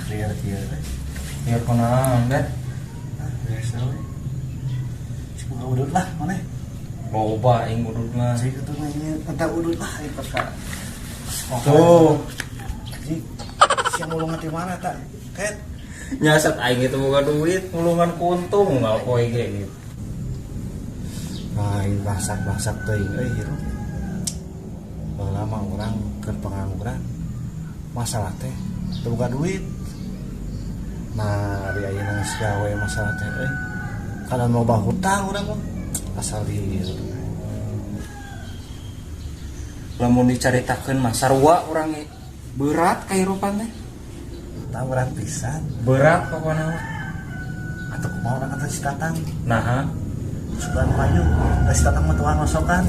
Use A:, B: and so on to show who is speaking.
A: Liar kieu we.
B: Liar kunaon, Ben?
A: Ah, biasa we. Cik buka udut lah maneh.
B: Loba aing udut mah.
A: Cik atuh mah ieu entah udut lah aing ka.
B: Tuh.
A: Cik. Sia mulungan di mana tak? Ket.
B: Nyasat aing itu boga duit, mulungan kuntung nggak poe ge gitu.
A: Nah, ini basak-basak teuing euy hirup. Baheula mah urang keur pengangguran. Masalah teh teu boga duit. Nah, di ayeuna geus gawe masalah teh euy. Kana loba hutang urang mah. Asal hirup.
B: Lamun dicaritakeun mah sarua urang ge. Berat kahirupan teh.
A: Tah berat pisan.
B: Berat pokoknya mah.
A: Atau kumaha urang kata si Tatang.
B: Nah,
A: Sugan maju, da si Tatang mah tukang rosokan.